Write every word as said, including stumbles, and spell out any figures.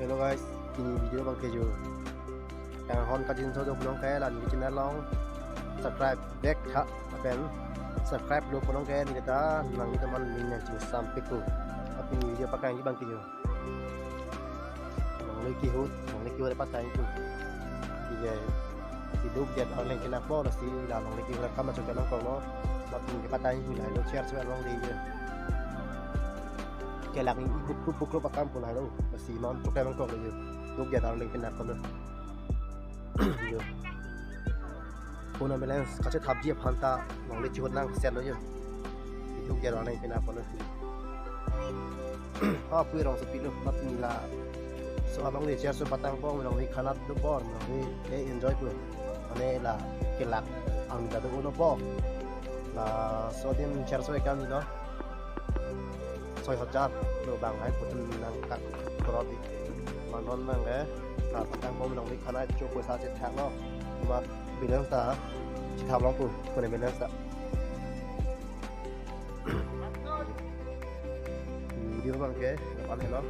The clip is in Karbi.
Hello guys, pini video abangke jo kanghon kachinso do punon ke la neli channel along subscribe back tha, lapen subscribe lo punon ke neli ta nanglitum aphan ning nangchingsam pik po. Pini video paklang abangke jo longle kehut, longle kehut patang tu. Iya, kedukdet arleng kenapo, lasi la longle kehut akam achok nangkoklo. Lapen kepatang tu lahelo, cherso along de ye. Kelak ni ikut kup kup akam pu lahelo, lasi non program nangkoklo ye. Dukdet arleng kenapo lo. Yo. Phone balance kachethapji aphan ta longle chihut nangsetlo yo. Dukdet arleng kenapo lo. Ah, pui rongsopi lo, mat nila. So along le cherso patang bom, longle khana do bor, longle eh enjoy po. Mane la kelak ang ta do no po. Laso adim cherso ekam ni lo. Soi hajar lo bang hai putum nangkak korot di. Manon nang ke, la patang bom longle khana cho poisa chethak lo. Ma balance ta chethap long pu, phone balance ta. Video abangke, depan hello.